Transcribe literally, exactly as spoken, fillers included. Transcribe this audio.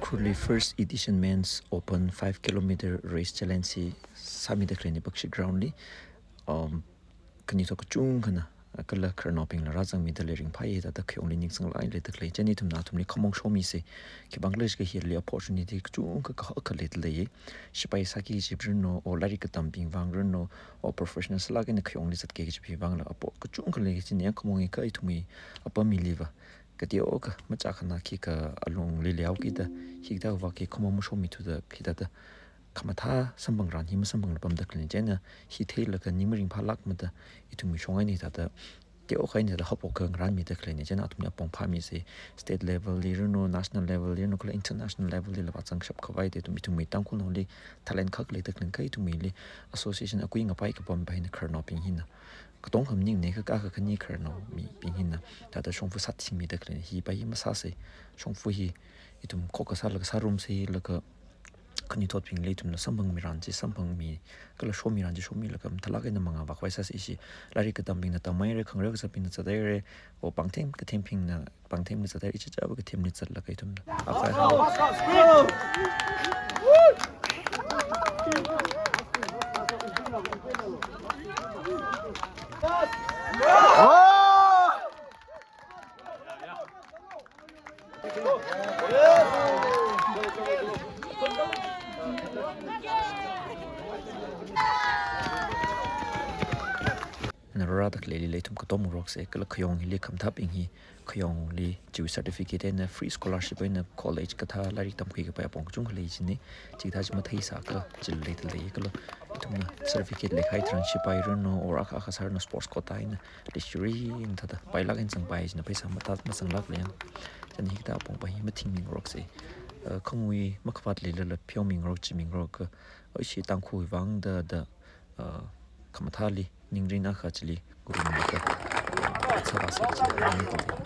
Manipurli first edition Men's Open five kilometer race challenge hi sāmida khaleina Bakshi ground li. Um, khanuithot kachungkhana, kala khararnaobingla rāzangmida lei, ringphāya, thāda khayongli ningsanglāk eina leida khalei. Chieina ithumna athumli khamong shomisa. Khipākhala jiakha hili opportunity kachungkha kahak akha leida leiya. Shipai sāki kaji rinno, or lairik katambing vang rinno, or professional sālāk eina khayongli zatki kajiwui vangla apong kachungkha lei. Chieina yang khamong hi kha ithumwui apam hiliva kateokha machākhana khikha alungli leihao kida, hikathāwui vang khi khamong mashomithuda, hithāda khamathā samphangran hi masamphangla pamda khaleina. Chieina hi theilaga ning maringphālākmada ithumwui shong eina thāda teokha eina thāda haophok akha ngarānmida khaleina. Chieina athumli apong phāmisa. State level li rinno, national level li rinno, kala international level lila vāzangshap khavai da ithum, ithumwui Tangkhulnaoli talent akha leida khaleina kha ithumwuili association akui ngapai kapam pa hina khararnaobing hina. Katong khamaningmana, kha kha khani khararnao mibing hina thāda shongfa sāthingmida khaleina. Hi pa hi masāsa. Shongfa hi ithum khokkha sālaga sārumsa, laga khanuithotbingli ithumna samphangmiran chi samphangmi, kala shomiran chi shomilaga mathālāk eina mangā vākhavai sāsa. Ishi lairik katambingna tamhaira, khangareo kazatbingna zathaira, o pāngthem kathembingna pāngthemli zathaira, ichichāva kathemli zatlaga ithumna akhavai hao. Narora da khaleili ithum katom ngaroksa, kala khayong hili khamathābing hi khayongli chiwui certificate eina free scholarship eina college kathā lairik tamkhui kapai apong kachungkha lei chieina. Chikathā chi matheisākha chili leida lei, kala ithumna certificate leikahai tharan shipai rinno, or akha akha sā rinno, sports quota eina, leishiri eina thāda pailāk eina zangpai chieina pheisā mata mazanglākla yang. Chieina hikathā apong pa hi mathingmi ngaroksa. Uh, khangui makhavāt leilala pheomi ngarok, chimi ngarok kha, ishi Tangkhulwui vang da, da, uh, khamathāli ningrin akha chili ngarumlaga sāvāsa kaji ningrin.